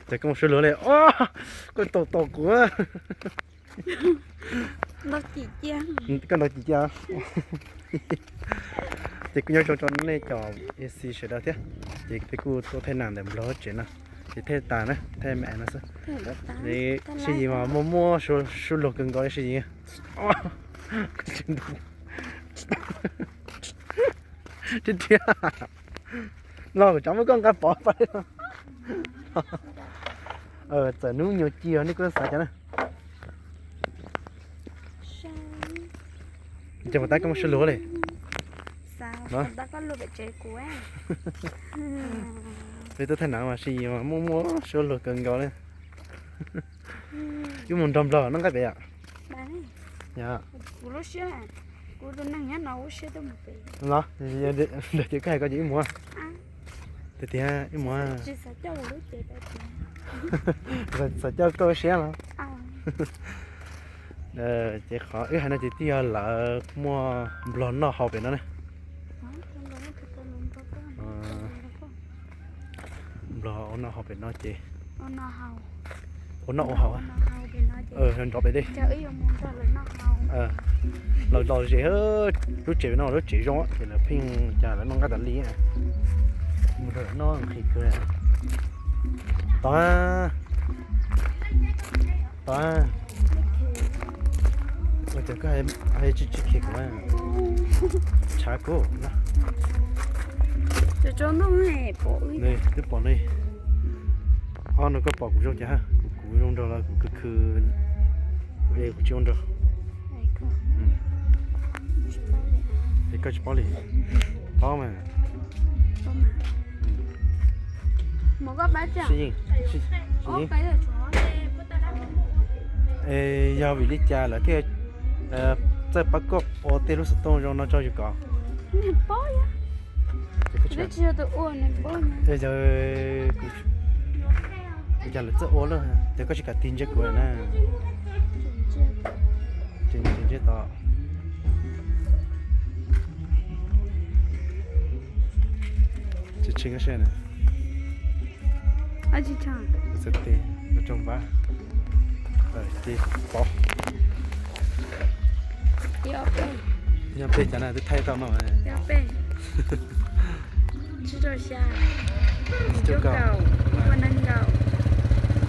Ces koj mus suav luag li, o, koj tos tos kuv. Koj ntaus cim cia. Ces kuj nyob zoo rau nej cov ib tsoom sawv daws thiab. Ces peb kuj tuaj thaij nas ntawm Nplog lub tsev no, ces thaij tas na, thaij me no xwb. Sib yis mas muaj muaj suav luag kawg nkaus li sib yis. Thiab thiab, los kuv tsav muab koj nqa pov pais. Txawm hnub nyoog ci os nej kuj xav cas na. Ces mas tab koj muaj suav luag li. Peb tuaj thaij nas mas sib yis mas muaj muaj suav luag kawg nkaus li. Wb mus nrog Nplog noj nqaij pem yom. Los, ces koj hais koj ces wb mus. Tiag tiag wb mus. Xav coj koj siab los. Ces qhov wb hais no ces twb yog lawv muaj Nplog noj haus pem no ne. Nplog ua noj haus pem no ces ua noj ua haus nrov pem dej. Los los zem, lub tsev no lub tsev zoo ces lawv pheej cas lawv noj nqaij tas li. Mus rau noj nqhis kawg. Tod, tod, ua cas koj tsis tsis khes kuv, tshav kuv no. Twb pom ne. Ob no koj pom kuv zoo cas, kuv kuv zoo nraug los kuv khw khw, kuv e kuv tsis ua nraug. Es koj tsis paub li? Paub mas. Sib yeej, sib yeej. Es yog vim li cas lawv thiaj txawj pab koj ua tej lub xov tooj zoo no tso yus kov? Ces lawv txawj ua lawm, ces koj tsis kam tig ntsia kuv na. Ces ntsia ntsia tod. Tsis tshee koj seb na. Txawj tes, tsaug npab. Ces pov. Yog peb cas na twb thaij tau no.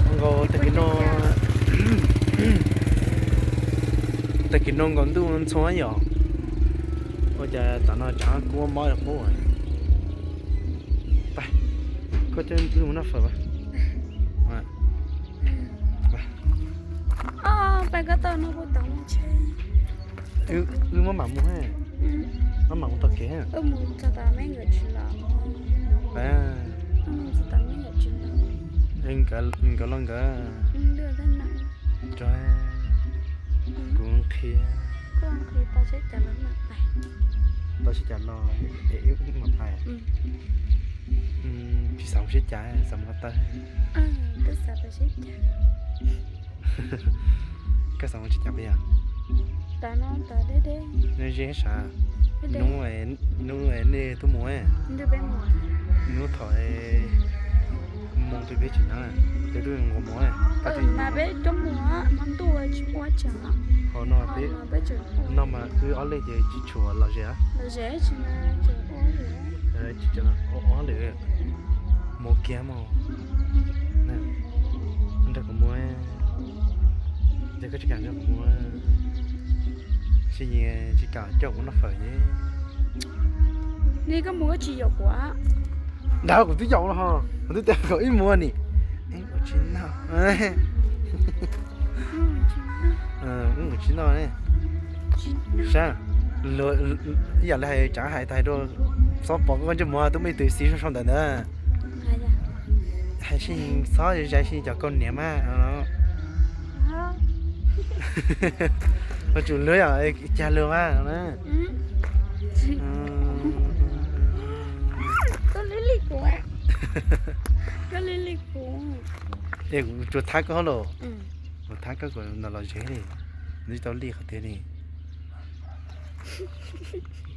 Nkaus tag kis no, tag kis no nkaus ntuj ntxhua yom. Ua cas tam no tsav kua mob qub. Koj coj wb mus noj fawm. Wb muab mam mus, muab mam mus tog kev. Nkawd los nkawd. Kuv nqhis. Tau sib cas los es wb mam pais. Tsis xav mus sib cas, xav mus ko taw. Koj xav mus sib cas puas yog? Neb ze sav, hnub, hnub nej twb mus, hnub thaum mus peb tsis hnov, peb twb nqua mus. Ho no peb, no mas wb ob leeg ces tsis tshua lom zem. Tsis tshua ob lwm, mus kiag mus. Nrog kuv mus, yog koj tsis kam nrog kuv mus, tsis, tsis kam coj kuv noj fawm ne. Neb koj mus koj tsis yaum kuv. Nrog kuv twb yaum los ho, kuv twb tias kom wb mus ni. Ua tsis noj, wb mus tsis noj ne. Saib, ib yam li hais tsav hais tas hais rau, xob pom koj ntsej muag twb muaj ib tug xib sau ntawd ntag. Hais sib, xob zais sib cov kauj niam mas. Ua tsum luag yom, cas luag mas na. Es kuv tsuas thab koj los, kuv thab koj kom no los zem li, nws tsis tau li qhov tiag li.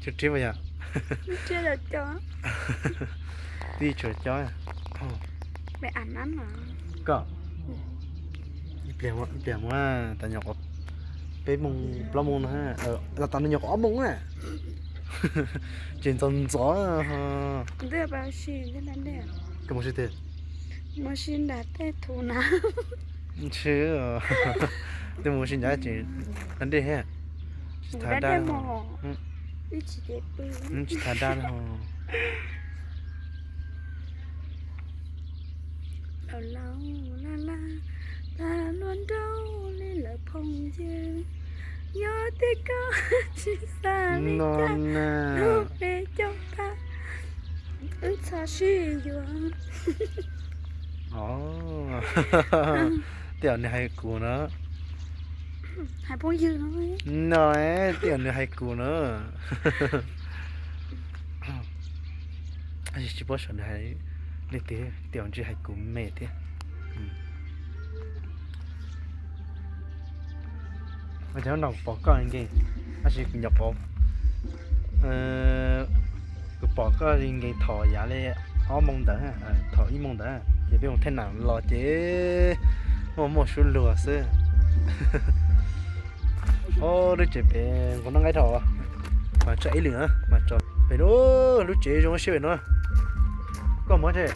Cov riab yom. Twb tshuav cov. Koj, ib pliag mus, tas nyuam qhuav peb moos plaub moos no, tas tas no nyuam qhuav ob moos na. Ces ntxov ntxov. Koj mus si tiag? Ntshe twb mus si ncaj ces dab dej thiab. Tsis thav dab, tsis thav dab li. Laus laus, lag luag nraug li lawv phooj ywg, yog tias koj tsis xav li cas, lub npe coob tag, wb txhob sib yuav. Tej zaum nws hais kuv no. No, tej zaum nws hais kuv no. Tsis paub xyov nws hais leej twg, tej zaum ntshe hais kuv me thiab. Ua cas hnub no kuv pom koj nkees, tab sis kuv nyuam qhuav, kuv pom koj nkees thaum yav li ob moos ntawd, thaum ib moos ntawd, ces peb mus thaj nam los ces muaj muaj suab luag xwb. Ob lub tsev pem nqus noj nqaij dhau, mas tso ib lwm na mas tso pem no, lub tsev zoo siab pem no. Koj mus tsev.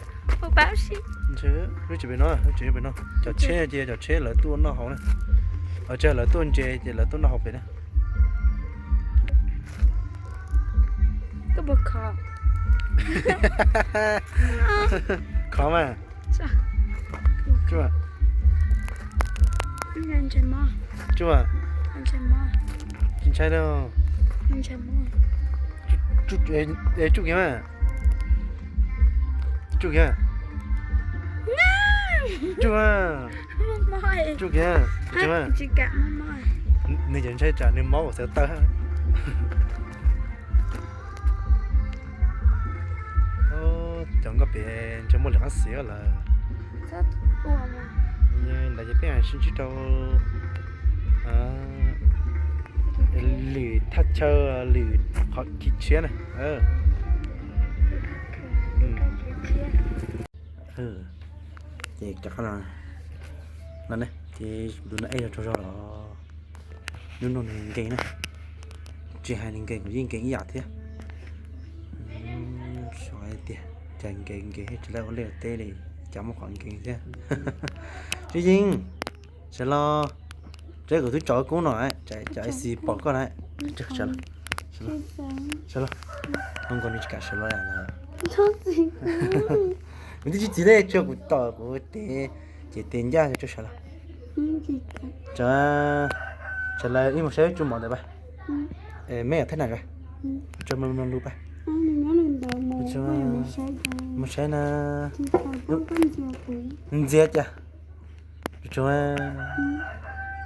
Lub tsev pem no, lub tsev pem no, cov tsheb ces cov tsheb lawv tuaj noj haus na. Tsis, lawv tuaj ntse ces lawv tuaj noj haus pem na. Khov mas. Tsuj, tsis ntshai li. Tsuj kiag mas. Tsuj kiag. Tsuj, tsuj kiag. Nws cov ntshai tsam nws mob ua xav tawg. Cov nkoj pem ntshe muaj lwm qab xiav lawm. Ntawd ces peb sib ntsib rau lwm thaj chaw, lwm qhov chaw tshiab na. Ces rov qab los no, ces tus no ej zog tsaug zog los. Hnub no nws nkees na, tsis hais nws nkees kuv yeej nkees ib yam thiab. Xyov hais tias cas nkees nkees tsis tau ua liaj ua teb li, cas muaj qhov nkees thiab. Tsis yeej, sawv los, tsev kuv twb tso kub no, cov ib xis pom koj na. Sawv los, sawv los, zoo nkaus nws tsis kam sawv los. Kuv twb tsis txiv dej tso kuv tom kuv tes, ces tes ncaj tso sawv los. Sawv los, wb mus saib tsuj mov ntawd pab. Meb yam thab nam, tso mloog lus pab. Mus saib na. Ntxias cas. Tsuj,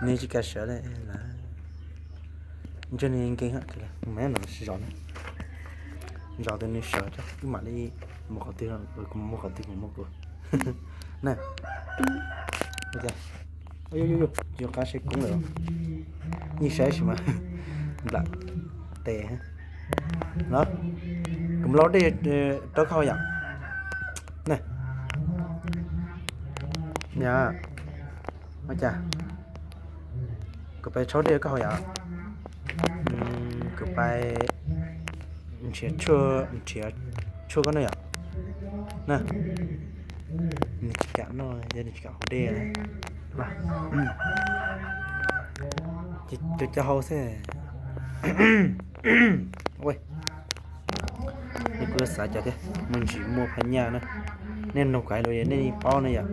nws tsis kam sawv li. Ntshe nws nkees, mus no zov, zov tus nws sawv tso wb mam li mus qhov twg, kuv mus qhov twg kuv mus kuv. Na, yuav qab saib koob lawm, yeej saib sis mas nplam tes. Los, kuv mus lau dej rau koj haus yom. Na, ua cas kuv pais tshau dej koj haus yom. Kuv pais nrhiav tshuaj, nrhiav tshuaj koj noj yom. Na, nws tsis kam noj, nws tsis kam haus dej. Tus cov haus xwb. Nej kuj xav cov thiab, muaj ntsis muaj phab nyaj na. Nej mloog kuv hais lus nej yeej paub ne yom.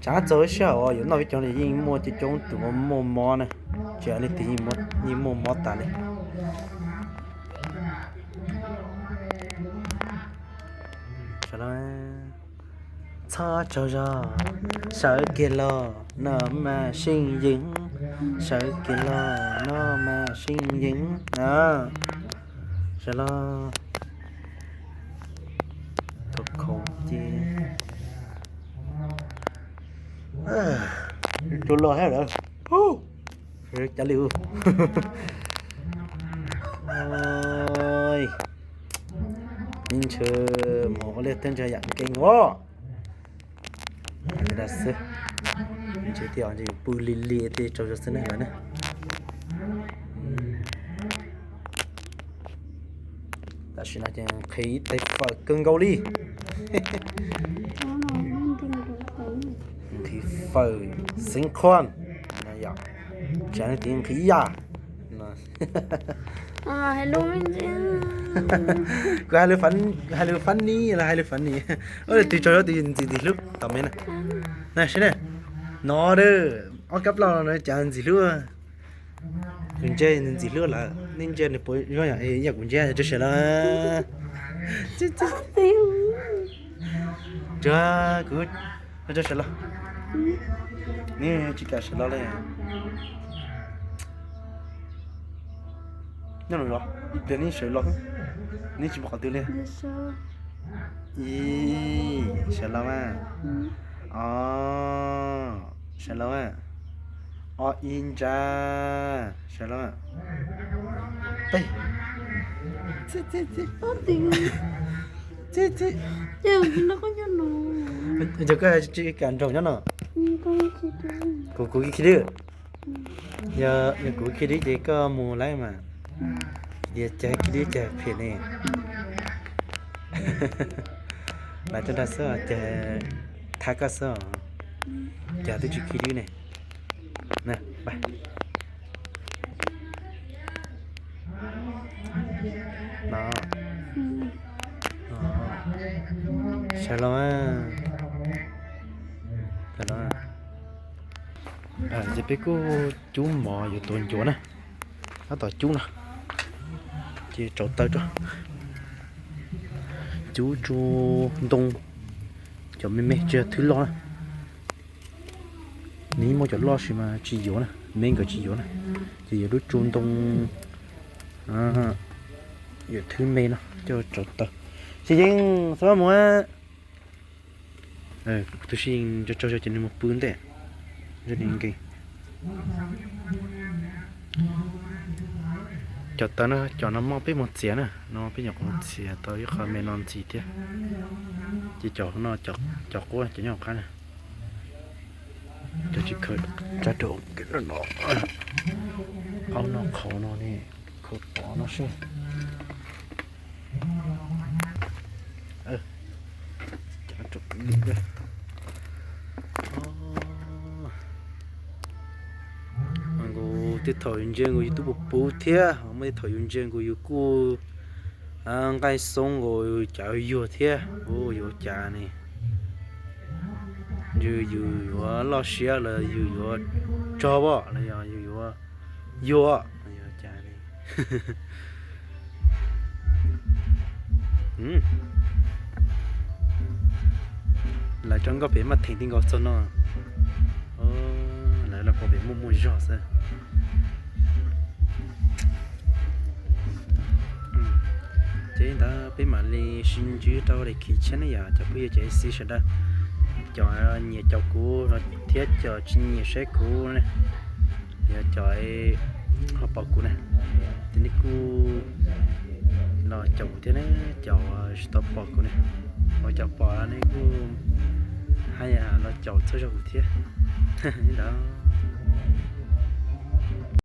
Tsav txog lub sij hawm uas yuav noj peb caug no yeej muaj coob coob tus muaj mob na, tsis hais leej twg yeej muaj mob tas li. Txhob tsaug zog, sawv kiag los no mas seej yeem, sawv kiag los no mas seej yeem. Sawv los, khov kho ces, tus los thiab lawm. Cas li u. Ib ntshe mus ua liaj teb ntshe yam nkees os. Dag xwb, ntshe thiaj pw li li thiaj tsaug zog xwb ne lawm na. Tam sim no ces nqhis ib tais fawm kawg nkaus li. Nqhis fawm xeev khuam no yom, tsam no ces nqhis ib yam no. Kuv hais lus funny los hais lus funny. Ua twg tsaug zog twg ntxim ntxim hlub tom me na. Na saib na, no ob kab plaub no cas ntxim hlub. Kuv ntsia ntxim hlub lawm, nej ntsia nws puas zoo yam kuv ntsia tso sawv los. Tsuag kuv tso sawv los. Neb tsis kam sawv los li. Nyob no los, ib pliag neb sawv los, neb tsis pom qhov twg li. Ib, sawv los mas. Ob, sawv los mas. Ob ib ntsa, sawv los mas. Peb, txi txi txi, txi txi. Yog koj tsis kam nraug nyob no, kuv kuv khi dib. Yog kuv khi dib ces koj mus lawm mas. Yog cas khi dib cas phem ne. Lawv tuaj nrog xwb ces thab koj xwb, cas twb tsis khi dib ne. Sawv los, sawv los. Ces peb kuj cub mov yuav tuav ncuav na. Tab tom cub no, ces rauv taws rau. Cub tsuj ntoo, cov me me tsis yog thwb loj na. Nws muaj cov loj sis mas tsis yuav na, me nkawd tsis yuav na. Ces yuav lub tsuj ntoo, yuav thwb me no coj rauv taws. Xi Yeej, xab mab mus. Kuv tus Xi Yeej tsaug zog ces nws mus pw ntej. Cov taws no, cov no moj peb mus txiav na, no peb nyuam qhuav mus txiav tau ib qho me no ntxiv thiab. Ces cov no, cov qub cov nyob hauv qab na. Cov tsis khaws tsa rau no, aub no qhauv no ne, khaws pov no seb. Nkaus tej thaum yus ntsia nkaus yus twb puv puv thiab, muaj tej thaum yus ntsia nkaus yus kuj nqaij xoob nkaus cas yuag thiab, yuav cas ne. Yus, yus yuav loj siab los yus yuav tsog pom los yog yus yuav yuag los yog cas ne. Lawv tso nkauj pem maj theem ti nkaus txog no. Lawv los pom pem muaj muaj zog xwb. Ces li ntawd peb mam li sib ntsib rau daim khiv tshiab ne yom cov phooj ywg cov A C sawv daws, cov nyiam caum kuv thiab cov tsis nyiam saib kuv ne, yog cov ho pom kuv na, ces nej kuj los caum kuv thiab ne, cov tsis tau pom kuv ne, ua cov pom nej kuj haj yam los caum txhawb zog kuv thiab. Li ntawd.